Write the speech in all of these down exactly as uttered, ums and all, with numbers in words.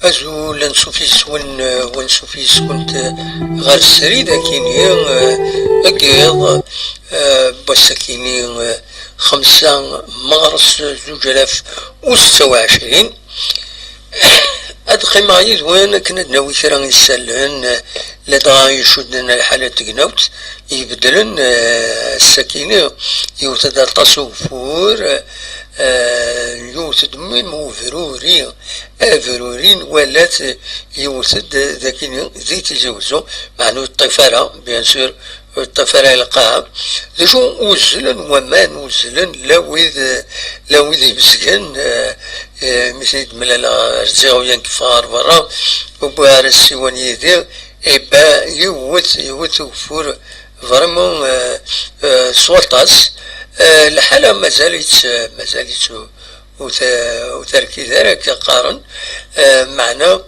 Azul, ansuf yes-wen, eh, wansuf yes-went, eh, ɣer srid akini, eh, deg yiḍ, eh, n wass akini, eh, xemsa meɣres zuǧ alaf u setta u ɛecrin. Ad qqimeɣ yid-wen akken ad nawi kra n yisallen, eh, ladɣa icudden lḥal n tegnawt ibeddlen, eh, ass-akini yiwet-d aṭas ugeffur, eh, yiwet-d mim ubruri, abruri n walat yiwet-d dagini di Tizi Wezzu, meɛna ur yeṭṭif ara, bien sûr, ur yeṭṭif ara lqaɛa. D acu uzzlen waman, uzzlen la wid, la wid ibezgen, eh, eh, mi ten-id-mlaleɣ, rziɣ uyan keffeɣ ɣer berra, ur wwiɣ ara ssiwan yid-i, eh ben, yiwet, yiwet ugeffur, vraiment, eh, eh, s waṭas. Eh, lḥala mazal-itt, mazal-itt ur, ur t-, ur terkid ara akka qqaren. Eh, meɛna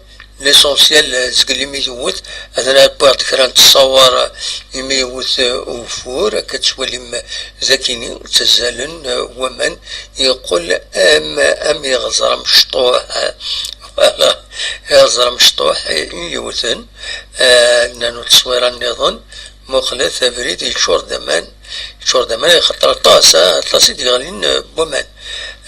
l'essentiel, eh, zgelli mi yewwet, atan ad wwiɣ-d kra n ttṣawar, eh, imi yewwet, eh, ugeffur, akka ttwalim, eh, dagini, ttazzalen, eh, waman, yeqqel am, am iɣẓer amecṭuḥ, eh, voilà, iɣẓer amecṭuḥ i, i yewten, eh, nnan ur ttṣwira nniḍen, muqlet abrid yeččur d aman, yeččur d aman, axaṭer aṭas, ah, aṭas i d-yeɣlin, eh, n waman.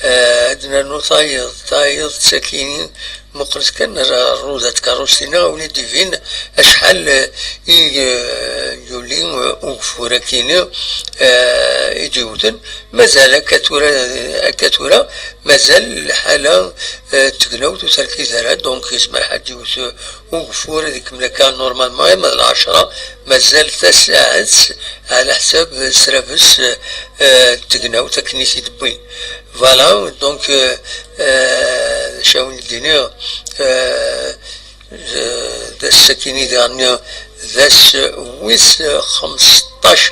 Eh, ad d-nernu tayeḍ, tayeḍ d takini, muqlet kan ar-, rruda n tkeṛṛust-inna, a wen-id-ibin acḥal, eh, i, eh, yuli, eh, ugeffur akini, eh, i d-yewten. Mazal akka tura, akka tura, mazal lḥala, eh, n tegnawt ur terkid ara, donc yezmer ḥedd yewwet, eh, ugeffur ad ikemmel akka normalement, ama d lɛecṛa, mazal tasaɛet ɛla ḥsab srabes, eh, eh, n tegnawt akken i t-id-wwin. Voilà, donc, eh, eh, d acu ara wen-d-iniɣ, eh, d, d ass-akini daɣen, d ass wis xemseṭṭac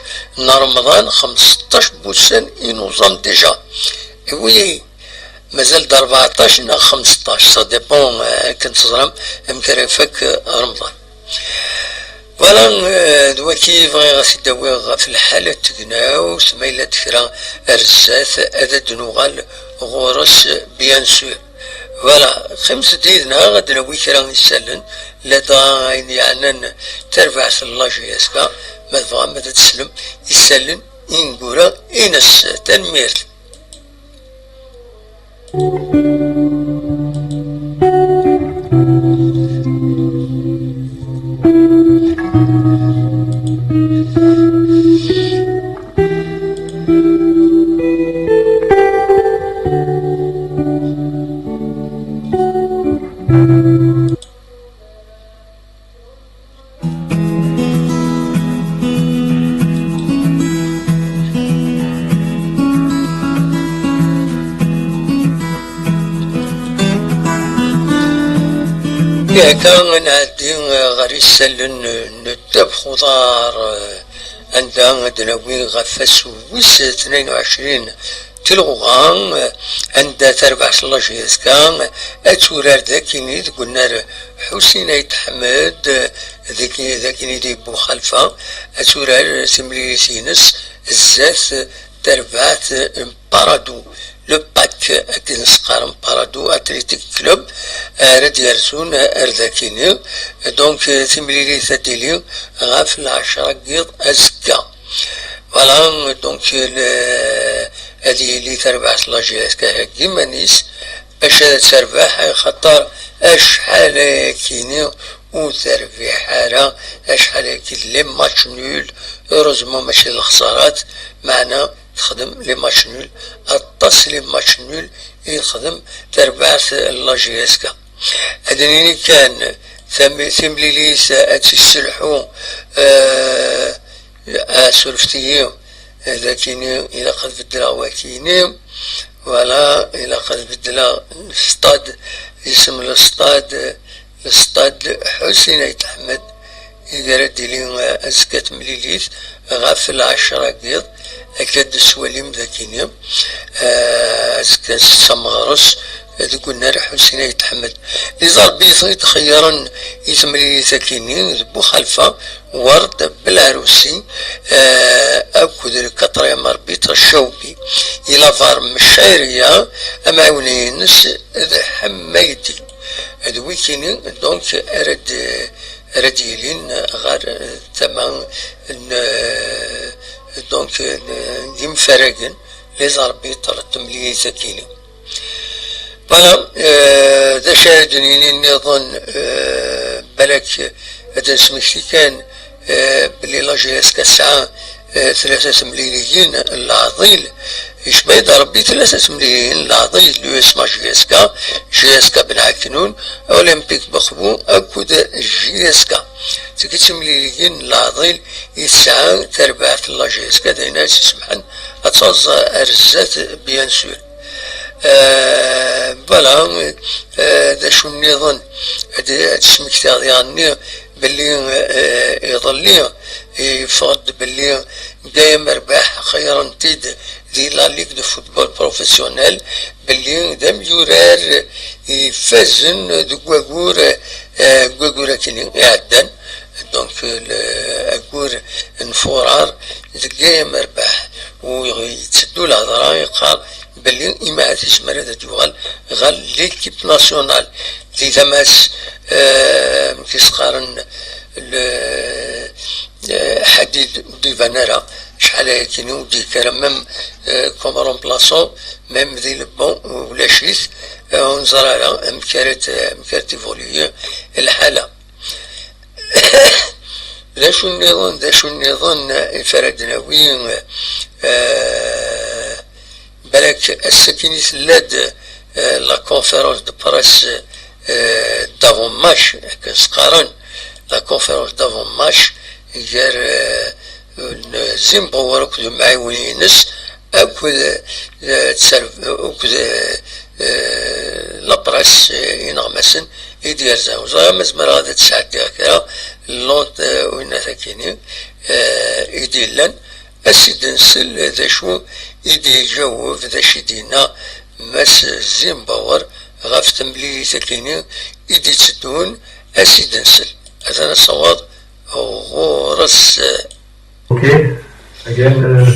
n Remḍan, xemseṭṭac n wussan i nuẓam déjà. Et oui, mazal-d rbeɛṭac neɣ xemseṭṭac, ça dépend, eh, akken teẓram amek ara ifak, eh, Remḍan. Voilà, eh, d waki bɣiɣ ad t-id-awiɣ ɣef lḥal n tegnawt, ma yella-d kra ar zdat, ad d-nuɣal ɣur-s, bien sûr. Voilà, qqimet-d yid-neɣ ad d-nawi kra n yisallen, Ladɣa ayen yeɛnan tarbaɛt n la J S K, ma tebɣam ad teslem isallen ineggura ines. Tanemmirt. Akka ad nɛeddi ɣer isallen n ddabex uḍar, anda ad d-nawi ɣef wass wis tnayen u ɛecrin Tilɣuɣa, anda tarbaɛt n la J S K ad turar dagini deg unnar Ḥusin Ayt Ḥmed, dagi-, dagini di Buxalfa, ad turar timlilit-ines zdat tarbaɛt n Parado, le pack, akken s-qqaren, Parado Athletic Club, ara d-yerzun ar dagini. Donc, timlilit ad d-tili ɣef lɛecra n yiḍ azekka. Voilà, donc, le, ad yili tarbaɛt n la J S K heggi iman-is bac ad terbeḥ, axaṭer acḥal ayakini ur terbiḥ ara, acḥal ayakini les matchs nuls, heureusement mačči d lexsarat, meɛna texdem les matchs nuls, aṭas les matchs nuls i texdem terbaɛt n la J S K. Ad d-nini kan, tam-, timlilit ad tt-yesselḥu, eh, asurfet-iyi, dakini ilaq ad beddleɣ wakini, voilà, ilaq ad beddleɣ stad, isem n stad, stad Ḥusin Ayt Ḥmed, i ara d-tili, eh, azekka temlilit ɣef lɛecra n yiḍ, akka d-teswalim dakini, eh, azekka s tameɣres, deg unnar Ḥusin Ayt Ḥmed. Les arbitres i d-xeyyren i temlilit-akini d Buxalfa, Ward Belɛrusi, eh, akked le quatrième arbitre Chaubi. Il a var Mecayriya, amɛiwen-ines d Ḥemmaydi. D wikini, donc, ara d-, ara d-yilin ɣer tama n, donc, n, n yimfaragen, les arbitres n temlilit-akini. Voilà, eh, d acu ara d-nini nniḍen, eh, balak ad d-nesmekti kan, eh, belli la J S K tesɛa, eh, tlata temliliyin n leɛḍil, yecba-yi-d Rebbi tlata temliliyin n leɛḍil, l'U S M A J S K, J S K Ben Ɛeknun, Olympique Mexbu akked J S K. Tagi d timliliyin n leɛḍil i tesɛa tarbaɛt n la J S K, d ayen ara s-isemḥen ad taẓ ar zdat, bien sûr. Euh, voilà, euh, d acu nniḍen ad, ad d-smektiɣ diɣenni belli, euh, iḍelli yeffeɣ-d belli Gaya Merbeḥ xeyyren-t-id di la Ligue de Football Professionnel belli d amyurar ifazen deg wagur, euh, deg wagur akkenni iɛeddan. Donc, le, agur n Furar deg Gaya Merbeḥ, u yetteddu lehḍra, yeqqar belli imahat yezmer ad d-yuɣal ɣer l'équipe nationale. Di tama-s, euh, amek i s-qqaren, le, euh, Ḥadid ur d-iban ara, acḥal ayakini ur d-yekki ara, même, euh, comme remplaçant, même di le banc, ulac-it, euh, ur neẓri ara amek ara t-, amek ara t-évoluer lḥala. D acu nniḍen, d acu nniḍen i ara d-nawi, euh, balak ass-agi i tella-d, euh, la conférence de presse, euh, d'avant-match, akken s-qqaren, la conférence d'avant-match gar, euh, n Zimbabwe akked umɛiwen-ines, akked, eh, tser-, akked, eh, eh, la presse, eh, ineɣmasen i d-yerzan. Ur ẓriɣ ma zemreɣ ad d-sɛeddiɣ kra n lont, eh, winat akini, eh, i d-yellan. Ad s-id-nsel d acu i d-iǧaweb, d acu i d-yenna Mass Zimbabwe ɣef temlilit akini i d-itteddun. Ad s-id-nsel. Atan asawaḍ ɣur-s. Ok. Again, uh,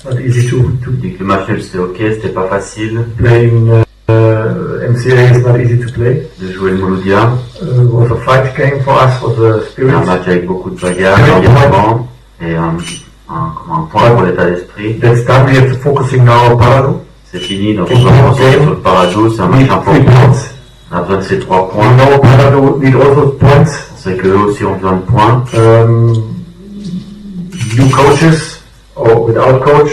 not easy to, to Dès que le match nul, c'était ok, c'était pas facile. Playing, uh, N C A is not easy to play. De jouer le Mouloudia. Uh, it was a fight game for us, for the C'est un spirit. Match avec beaucoup de bagarres, d'engagement et un, un, comme un point pour l'état d'esprit. That's done. We have to focusing now on Paradou. C'est fini, donc on va se concentrer sur le Paradou, c'est un We match need three important. Points. On a besoin de ces trois We points. Know Paradou need also points. On sait qu'eux aussi ont besoin de points. Um, new coaches or without coach.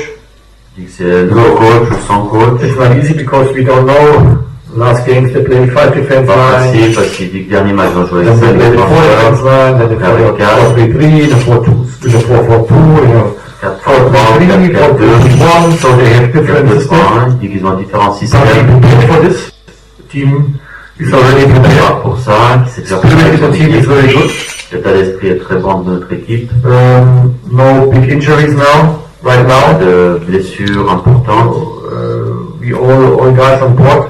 Je dis que c'est nouveau coach ou sans coach. It's not easy because we don't know last games they play five defense Pas line. Facile parce qu'il dit que le dernier match ils ont joué Then they cinq play the four défenseurs. defense line, then they play four three three, then four two, then four four two, you know. quatre trois trois, quatre quatre deux, One, so they have quatre different deux systems. trois un. Il dit qu'ils ont différents But we systèmes. Prepare for this. Team is already prepared. Pour ça, c'est déjà Spirit of the team is very good. L'état d'esprit est très bon de notre équipe. Um, no big injuries now, right Pas now. De blessures importantes. Uh, we all, all guys on board.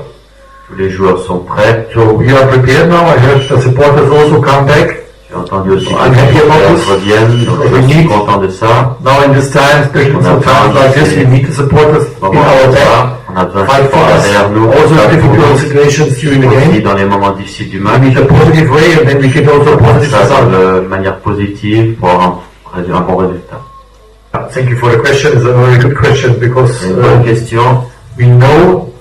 Tous les joueurs sont prêts. So we are prepared now. I heard the supporters also come back. J'ai entendu aussi que I'm les happy about supporters this. Reviennent, donc je suis content de ça. Now in this time, especially On a for times like this, we need the supporters in Vraiment our pour back. Ça, on a besoin de Fight for supporters us. Derrière nous, Also pas difficult pour situations during the aussi game. Dans les moments difficiles du We match. Need a positive way, and then we get also a positive Ça, dans result. De manière positive pour avoir un, un bon résultat. Thank you for the question. It's a very good question because C'est une bonne uh, Question. We know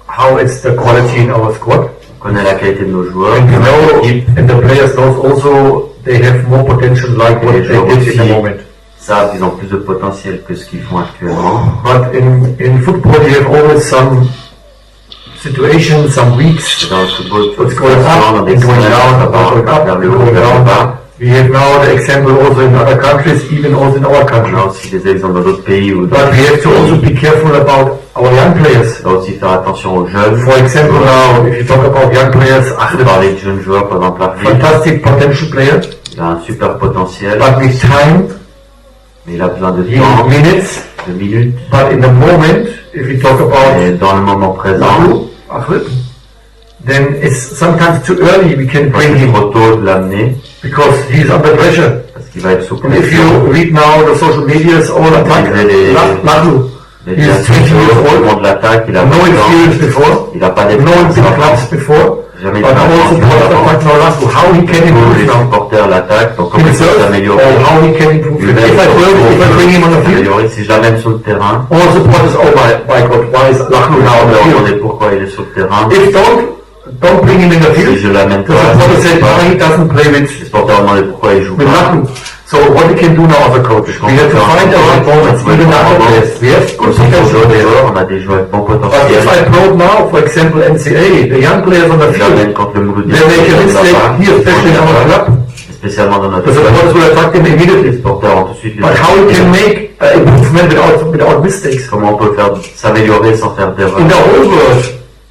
how it's the quality in our squad. On connaît la qualité de nos joueurs, And we de know, notre équipe. And the players knows also they have more potential like what Et they les joueurs did in the aussi moment. Savent qu'ils ont plus de potentiel que ce qu'ils font actuellement. But in, in football, you have always some situations, some weeks. Dans le football, What's going up and going down, going up and going down. We have now the example also in other countries, even also in our country. Là aussi des exemples dans d'autres pays. Où But we have to also be careful about our young players. On doit aussi faire attention aux jeunes. For example, now, if you talk about young players, Je parlais de jeunes joueurs, par exemple, Arvid. Fantastic potential player. Il a un super potentiel. But with time, Mais il a besoin de in temps, minutes, de minutes. But in the moment, if we talk about Et dans le moment présent, Ahmed, then it's sometimes too early we can bring him. Trop tôt de l'amener. Because he's under pressure. Parce qu'il va être sous pression. And if you read now the social medias, all attack, Makhlouf. He's twenty years old. Tout le monde l'attaque, il a no experience before. Il n'a pas d'expérience. No big clubs before. Jamais de club. But also players attack now, Makhlouf. How he can improve now? Les supporters l'attaquent, donc comment il peut s'améliorer. Or how he can improve. If I bring him on the field, si je l'amène sur le terrain, all supporters, oh my, my God, why is Makhlouf now on the field? On se demande pourquoi il est sur le terrain. If don't, don't bring him in the field. Si je l'amène pas, the supporters say, why he doesn't play with. Les supporters demandent pourquoi il joue pas. So what we can do now as a coach? We have to find our opponents, even other players. We have good potential players. On a des joueurs avec bon potentiel. But if I brought now, for example, N C A, the young players on the field, they make a mistake here, especially in our club. Spécialement dans notre club. The supporters will attack them immediately. Les supporters ont tout de suite. But how we can make uh, improvement without, without mistakes? Comment on peut faire s'améliorer sans faire d'erreur? In the whole world,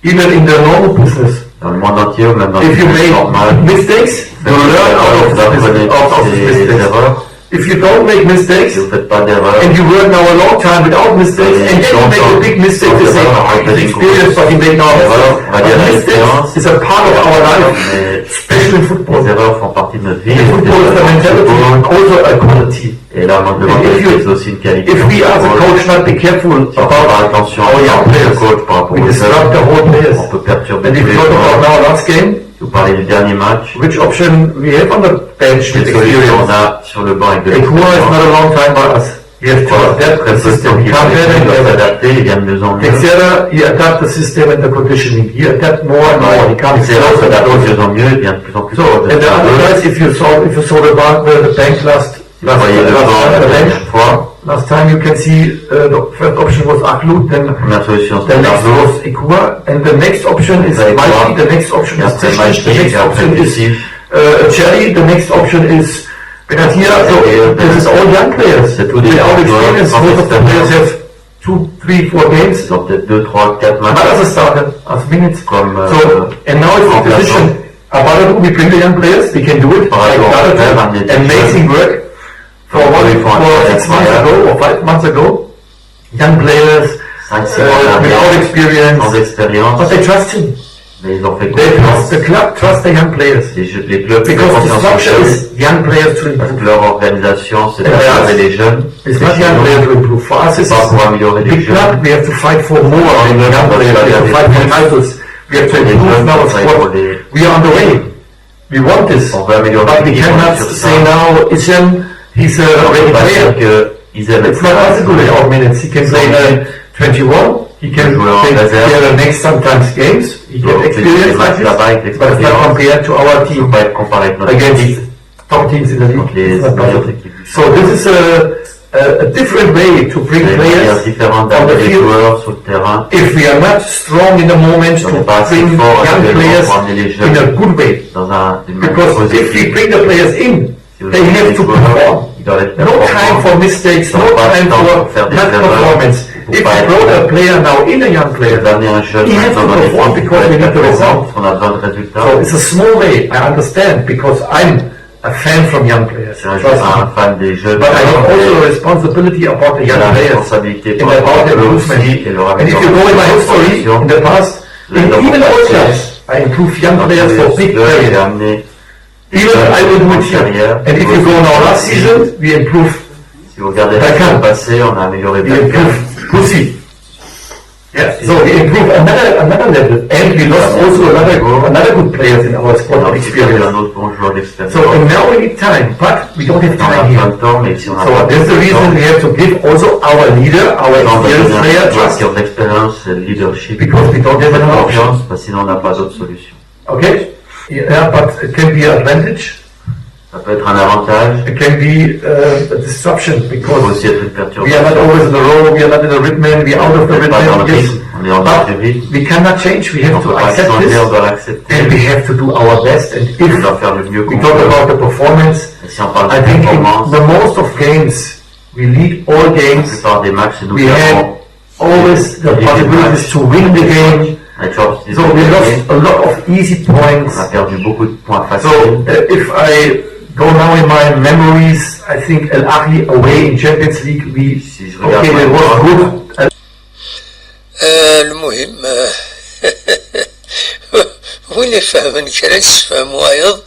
even in the normal business. Dans le monde entier, ou même dans le business normal. If you make mistakes, you learn out of the business, out of the mistakes. If you don't make mistakes, si vous faites pas d'erreur, and you work now a long time without mistakes, and then you make a big mistake, they say, oh, he's experienced, but he made no mistakes. But mistakes is a part of our life, especially in football. Les erreurs font partie de notre vie. In football is the mentality, also a quality. Et la mentalité, c'est aussi une qualité. If we as a coach not be careful about our young players, we disrupt the whole players. On peut perturber tous les joueurs. And if you talk about now last game, vous parlez du dernier match. Which option we have on the bench with experience? On a sur le banc avec de l'expérience. Ekua is not a long time by us. He has to adapt the system. He can't. He doit s'adapter, il vient de mieux en mieux. Teixeira, he adapt the system and the conditioning. He adapt more and more. He comes closer and closer. Teixeira s'adapte de mieux en mieux, il vient de plus en plus proche. So, and the other guys, if you saw, if you saw the, the, the bench last Last, last, last, last time you can see uh, the first option was Makhlouf, then the next was Ekua, and the next option is Malki, the next option is Tichich, the next option is uh, Cherry, the next option is Benatia. So this is all young players without experience. Most of the players have two, three, four games. Ils ont peut-être deux, trois, quatre matchs. But as a starter, as minutes. Comme, so, and now it's a decision. Apart from we bring the young players, they can do it. Like Paradou, amazing work. For one, for six months ago or five months ago, young players uh, without experience, sans expérience, but they trust him. Mais ils ont fait confiance. They trust, the club trust the young players. Les, jeux- les clubs font confiance aux jeunes. Because the structure is young players to improve. Parce que leur organisation, c'est d'améliorer les jeunes. It's not young players to improve. For us, it's big club. We have to fight for more than young players. We have to fight for titles. We have to improve now, of course. We are on the way. We want this. But we cannot say now, Issem, he's a ready player. It's not possible in our minutes. He can play in the twenty-one. He can play there the next sometimes games. He can experience like this. But it's not compared to our team against top teams in the league. It's not possible. So this is a, a, a different way to bring players on the field. If we are not strong in the moment to bring young players in a good way, because if we bring the players in, they have to perform. No time for mistakes, no time for bad performance. If we brought a player now in, a young player, he has to perform because we need the result. So it's a small way, I understand, because I'm a fan from young players. Trust me. But I have also a responsibility about the young players and about their movement. And if you go in my history in the past, in even old clubs, I improved young players for big players. Even I will do it here. And if you go now last season, we improved Beckham. We improved Pussy. Yeah, so we improved another, another level, and we lost also another, another good players in our sport experience. So and now we need time, but we don't have time here. So that's the reason we have to give also our leader, our experienced player, trust, because we don't have enough options. Okay? Yeah, but it can be an advantage. Ça peut être un avantage. It can be uh, a disruption because we are not always in a row, we are not in a rhythm, we are out of the rhythm. Yes. But we cannot change, we have to accept this. And we have to do our best. And if we talk about the performance, I think in the most of games, we lead all games. We have always the possibilities to win the game. So we lost a lot of easy points. On a perdu beaucoup de points faciles. So uh, if I go now in my memories, I think Al Ahly away in Champions League, we, okay, it was good. آه، المهم آه، وين يفهمن كرا يسفهم وايض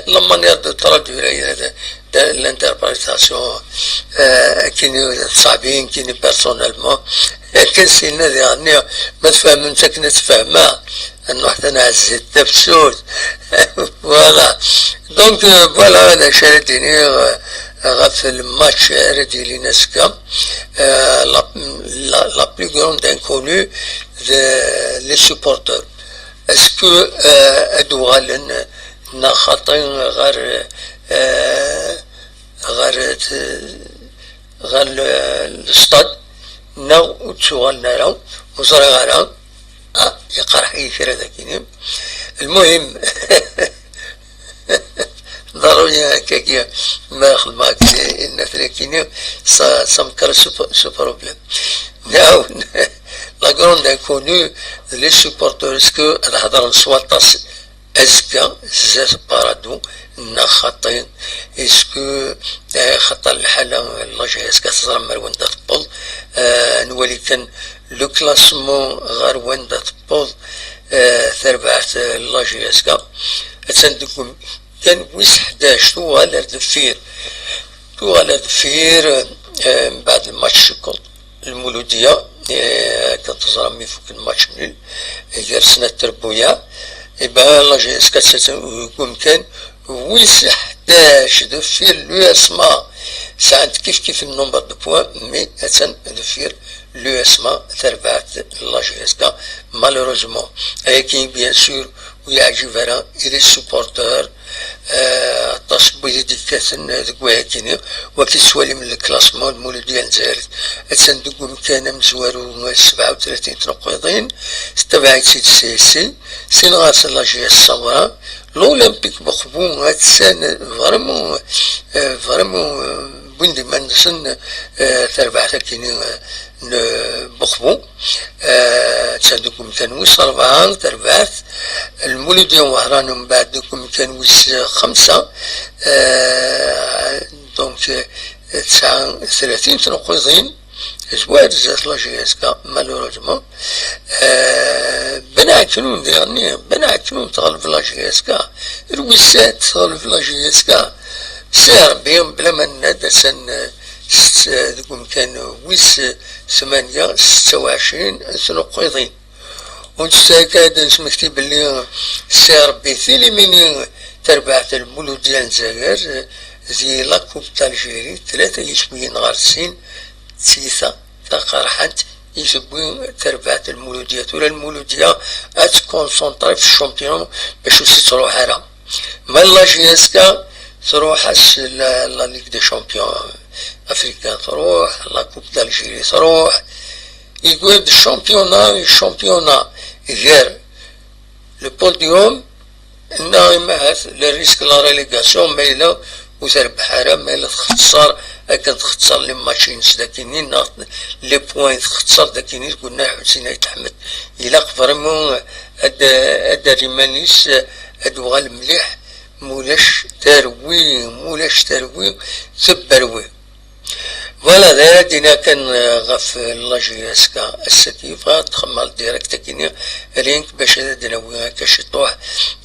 la manière de traduire l'interprétation كيني صعبين كيني personnellement كان سينا يعني ما تفهمن تكنا تفهمها انه حتى انا عزيز تبسوت voilà donc voilà هذا شي ديني غاف الماتش ردي لينا سكا la plus grande inconnue les supporters est-ce que ad uɣalen neɣ xaṭi ɣer ɣer ɣer lstad neɣ ur ttuɣalen ara ur ẓriɣ ara ah yeqreḥ-iyi kra dagini المهم ضروري هكاكي ما خدمك الناس لكن ça me crée ce problème نعاود la grande inconnue les supporters est-ce que ad hedren s waṭas azekka zdat Paradou neɣ xaṭi est-ce que xaṭer lḥala la J S K teẓram ar wanda tewweḍ nwali kan le classement ɣer wanda tewweḍ terbaɛt la J S K attan deg kan wis ḥdac tuɣal ar deffir tuɣal ar deffir mbeɛd lmatch cukkeḍ lmuludiya akken teẓram ifuk lmatch nul gar snat trebbuyaɛ iban la J S K deg umkan wis ḥdac deffir l'U S M A sɛant kif kif le nombre de points mais attan deffir l'U S M A terbaɛt la J S K malheureusement ayagi bien sûr ur yeɛǧib ara i les supporters aṭas n wid i d-yekkaten deg wayagi-nni waki tettwalim le classement n Muludya n Lezzayer attan deg umkan amezwaru sebɛa u tlatin tneqqiḍin tettabaɛ-itt-id C S C sin ɣer-sen la J S Samra l'Olympique Mokbou attan vraiment vraiment wwin-d iman-nsen terbaɛt akini n Mokbou attan deg umkan wis rebɛa terbaɛt Lmuludya n Wehran mbeɛd deg umkan wis xemsa donc tesɛa tlatin tneqqiḍin zwar zdat la J S K malheureusement Ben Ɛeknun diɣenni Ben Ɛeknun teɣleb la J S K d wis sat teɣleb la J S K s Rebbi bla ma nenna-d attan deg umkan wis tmanya setta u ɛecrin tneqqiḍin Ur nessaki ad nesmekti belli Sserbi tilimini terbaɛt n Lmuludya n Lezzayer di la Coupe d'Algérie, tlata yiswiyen ɣer sin, d tiyita taqerḥant i tewwi terbaɛt n Lmuludya. Tura Lmuludya ad tkonsenṭri f champion bac ur s-ittruḥ ara. Ma la J S K truḥ-as la, la Ligue des Champions africains, truḥ la Coupe d'Algérie, truḥ. Yewwi-d championnat, championnat gar le podium neɣ imahat le risque la relégation, ma yella ur terbeḥ ara, ma yella txeṣṣer, akken txeṣṣer les matchs-ines dakini, neɣ les points txeṣṣer dakini, deg unnayeḥ Ḥusin Ayt Ḥmed. Ilaq vraiment ad, ad d-terr iman-is, ad d-uɣal mliḥ, mulac tarwi, mulac tarwi, tebberwi. Voilà, d ara d-iniɣ kan, eh, ɣef la J S K ass-agi, bɣiɣ ad d-xemmeɣ direct akini, rien que bac ad d-nawi akka ciṭuḥ,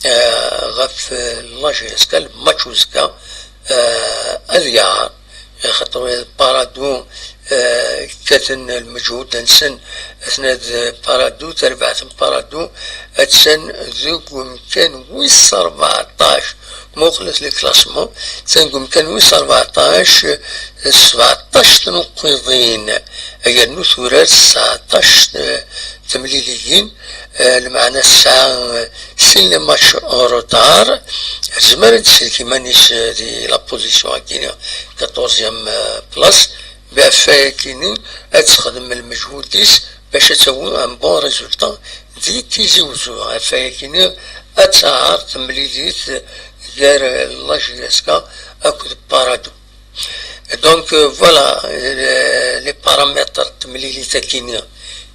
eh, ɣef, eh, la J S K, lmatch uzekka, eh, ad yaɛer, axaṭer Parado, eh, kkaten lmeǧhud-nsen, atna d Parado, tarbaɛt n Parado, attan deg umkan wis rbeɛṭac. Muqlet le classement, attan deg umkan wis rbeɛṭac, s sebɛeṭṭac tnuqqiḍin, yernu turar s tseɛṭac, eh, temliliyin, eh, lmeɛna tesɛa, eh, sin les matchs en retard, tezmer ad tsellek iman-is, eh, di la position-agi, quatorzième, eh, place, ɣef wayakini ad texdem lmeǧhud-is bac ad tawi un bon résultat di Tizi Wezzu. Ɣef wayakini ad taɛer temlilit gar la J S K akked Parado. Donc, euh, voilà, euh, les paramètres n temlilit-akini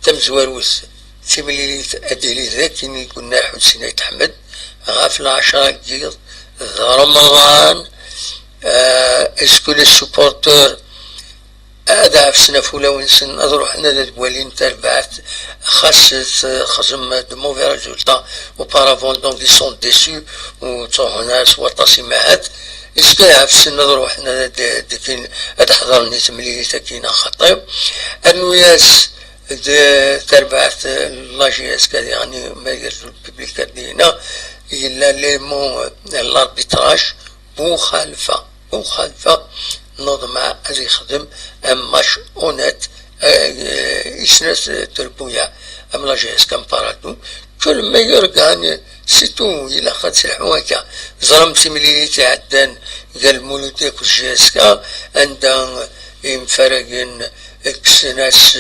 tamezwarut, timlilit ad d-tili d akini i yenna Ḥusin Ayt Ḥmed ɣef lɛecra n yiḍ d Remḍan. Euh, est-ce que les supporters ad ɛefsen ɣef ulawen-nsen, ad ruḥen ad, ad walin tarbaɛt, xas texzem de mauvais résultats auparavant, donc ils sont déçus, ur ttruḥun ara s waṭas imahat. Est-ce que ɛefsen ad ruḥen ad, ad, ad ḥḍren i temlilit-agi neɣ xaṭi? Rnu-yas d tarbaɛt n la J S K diɣen, ma yerzu le public ad d-yini, yella l'élément, l'arbitrage, bu uxalfa, bu uxalfa n uḍmeɛ ad yexdem un match honnête, euh, i snat trebbuyaɛ, am la J S K am Parado, que le meilleur gagne, c'est tout, ilaq ad selḥu akka. Ẓram timlilit iɛeddan gar Lmulud akked J S K, anda imfaragen kksen-as,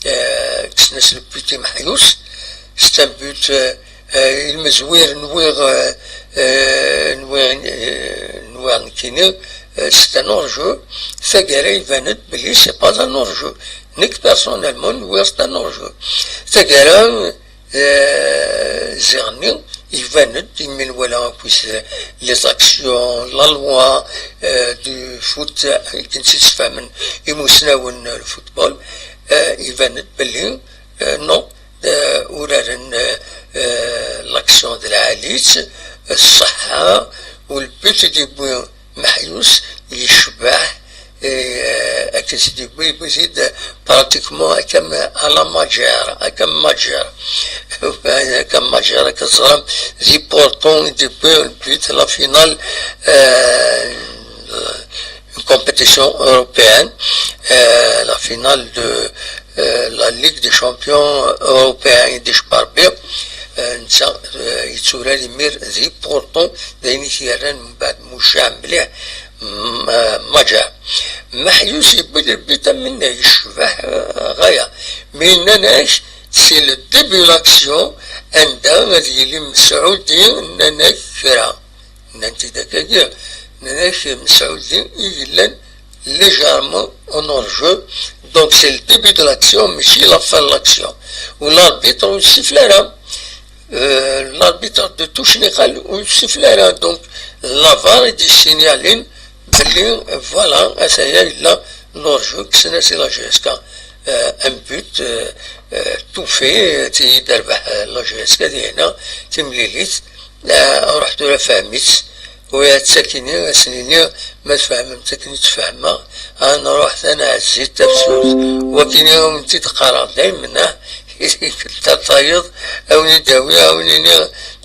euh, kksen-as le but i Meḥyus, c'est un but, euh, euh, ilmezwir nwiɣ, euh, euh, nwiɣ, euh, nwiɣ nekkini, euh, c'est un hors-jeu. Taggara iban-d belli c'est pas un hors-jeu. Nekk personnellement nwiɣ c'est un hors-jeu. Taggara, euh, ziɣ-nni iban-d imi nwala akk les actions, la loi, euh, du foot, akken tt-id-sfehmen imusnawen n le football, euh, iban-d belli, euh, non, euh, uraren, euh, euh, l'action d lɛali-tt, ṣṣeḥḥa, u le but i d-yewwi Meḥyus yecbeḥ, euh, akken i d-yewwi, yewwi-t-id pratiquement akka à la Madjer, akka Madjer. Akka Madjer, akka teẓram, di Porto i d-yewwi le but, la finale, euh, une compétition européenne, euh, la finale de, euh, la Ligue des champions européens i d-icebber bi, euh, netta, euh, yetturar imir di Porto, d ayen i t-yerran mbeɛd mucaɛ mliḥ, m-, euh, Madjer. Meḥyus yewwi-d le but am winna yecbeḥ, euh, ɣaya. Mi nnan-ak, c'est le début de l'action, anda ad yili Mesɛudi, nnan-ak kra. Nnan-t-id akkagi, nnan-ak Mesɛudi i yellan légèrement en hors-jeu. Donc c'est le début de l'action, mačči la fin de l'action. U l'arbitre ur yessifel ara. Euh, l'arbitre de touche niqal ur yessifel ara. Donc la var i d-yessignalin belli, voilà, ataya yella l'hors-jeu, kksen-as i la J S K, euh, un but, euh, euh, tout fait, ti-, terbeḥ, euh, la J S K dihna, timlilit, euh, ruḥ tura fhem-itt, u ad tt-akini, ad sen-iniɣ, ma tfehmem-tt akken i tt-fehmeɣ, ad nruḥ tanɛezzit tafsut, wakini ad wen-tt-id-qqareɣ daymen, ah, Tayeḍ, a wen-id-awiɣ, a wen-iniɣ,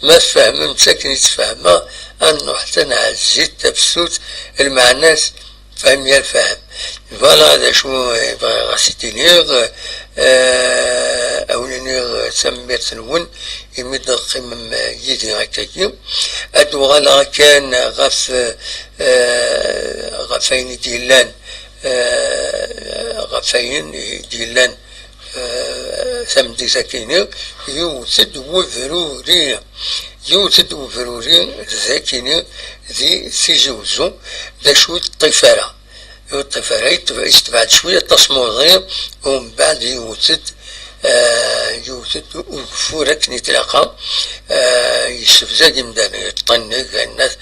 ma tfehmem-tt akken i tt-fehmeɣ, a nruḥ ta nɛezzi-t tafsut, lmeɛna-s fhem yal faham. Voilà d acu i bɣiɣ ad s-id-iniɣ, eh, a wen-iniɣ tanemmirt-nwen imi d-teqqimem yid-i akkagi. Ad d-uɣaleɣ kan ɣef, eh, ɣef ayen i d-yellan, eh, ɣef ayen i d-yellan eh, tameddit akini, yewwet-d webruri, yewwet-d webruri d akini di Tizi Wezzu, d acu ur teṭṭif ara, ur teṭṭif ara, yetbeɛ-, yetbeɛ-d cwiya tasmuḍi, umbeɛd yewwet-d, eh, yewwet-d ugeffur akken i tlaqa, eh, yessebzag imdanen, yeṭṭennig, ayennat,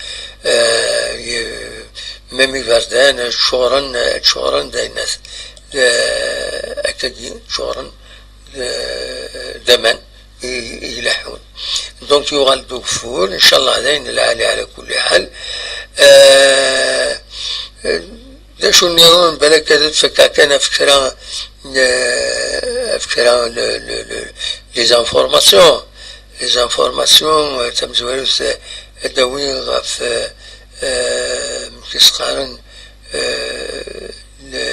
eh, ye-, même iberdan, ččuren, ččuren d ayennat. Eh, akkagi ččuren d, d aman i, i ileḥḥun. Donc yuɣal-d ugeffur, ncallah d ayen lɛali ɛla kulli ḥal. Eh, d acu nniḍen, balak ad d-fkeɣ kan ɣef kra, eh, ɣef kra le, le, le, les informations. Les informations, eh, tamezwarut, eh, ad d-awiɣ ɣef, eh, eh, amek i s-qqaren, eh, le,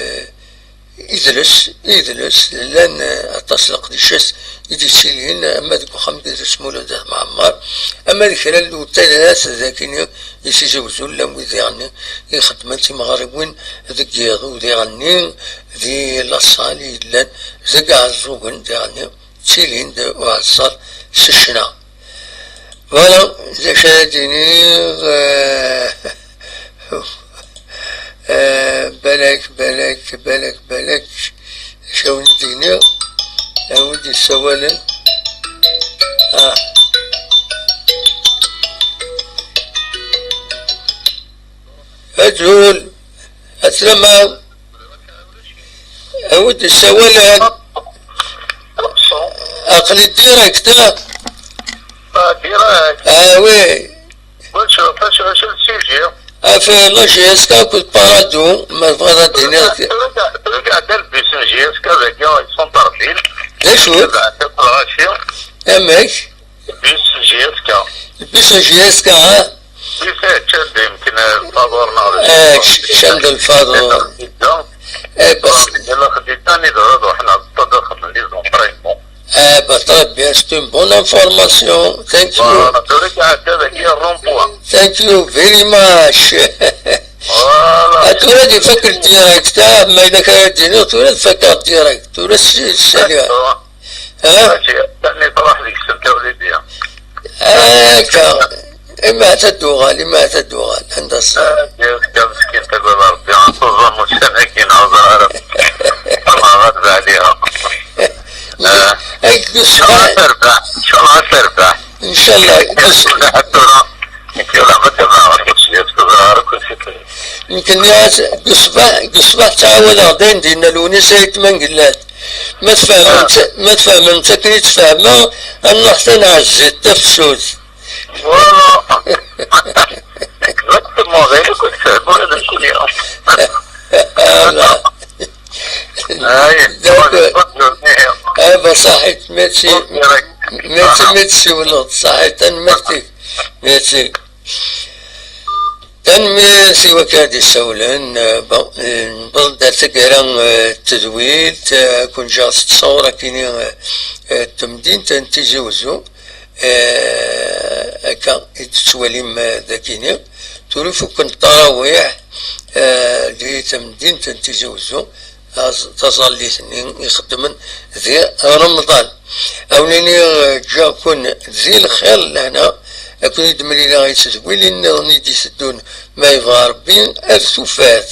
idles, idles, llan, eh, aṭas n leqdicat i d-yettilin, ama deg uxxam n Idles Mulud At Mɛemmer, ama d kra n lwetaylat dagini i Tizi Wezzu, llan wid diɣen i ixeddmen timeɣriwin deg yiḍ, u diɣen di laṣal i yellan deg Iɛeẓẓugen diɣen. Ttilin-d uɛeṣṣer s ccna. Voilà, d acu ara d-iniɣ, eh, eh, balak, balak, balak, balak, d acu ara wen-d-iniɣ, a wi d-yessawalen. Ah. Azul, aslama. Awi-d ssawalen. Aql-i direct, ah? Ah, direct. Ah, oui. Wacu, wacu, wacu le sujet? Ɣef la J S K akked Parado, ma tebɣiḍ ad d-tiniḍ. Tura, tura, tura, le bus n J S K dagi, ils sont par ville. D acu? Amek? Bus J S K. Bus J S K, ah? Bus, eh, ččan-d yemken lfaḍur neɣ d acu. Eh, ččan-d lfaḍur. Eh, bas. Yella xedditan i d-, ad ruḥen ad ṭṭadex les entraînements. Eh, bah, très bien, c'est une bonne information. Thank you. Voilà, tura iɛedda dagi rond-point. Thank you very much. Voilà. Ah, tura ad ifak direct, ah, ma yella kra ad d-iniɣ, tura ad fakeɣ direct. Tura s-, saliɣ. D'accord. Ha? Mačči, akken i truḥ deg-s lkawlidi. Akka. Imata ad d-tuɣal, imata ad d-tuɣal. Anda ṣṣeḥ? Ah, Ǧiska meskin, tagad Rebbi, tuẓam ussan-agi, neɣ ẓer ara. Allah ɣad bɛliha. Ah. Ay, ncallah ad terbeḥ, ncallah ad terbeḥ. Ncallah. Tura, nekk ur ɛmad ad aɣeɣ, ur ẓer ara. Nekk nniɣ-as, deg ṣṣbeḥ, deg ṣṣbeḥ ttɛawadeɣ-d ayen d-yenna Lewnis Ayt Mengellat. Ma tfehmem-tt, ma tfehmem-tt akken i tt-fehmeɣ, ad nruḥ ta nɛezzi-t tafsut. Voilà. Exactement, d ayen akk i tfehmeḍ, d acu i d-nniɣ. Voilà. Ay, d'accord. Ah, bah, صحيت, merci. Merci, merci, tsiwleḍ, صحيت, tanemmirt-ik. Merci. Tanemmirt i wakka ad d-issawlen. Eh, bon, eh, newweḍ-d ar taggara, eh, n tedwilt, eh, ad ken-ǧǧeɣ s ttṣawur akkin, eh, eh, n temdint n Tizi Wezzu, eh, akka i d-tettwalim, eh, dagini. Tura i fukken ṭṭarawiḥ, eh, di temdint n Tizi Wezzu, taẓ-, taẓallit-nni ixeddmen di Remḍan. A wen-iniɣ, eh, ǧǧiɣ-ken di lxir lehna, ad ken-id-mlileɣ i tedwilin nniḍen i d-iteddun, ma yebɣa Rebbi, ar tufat.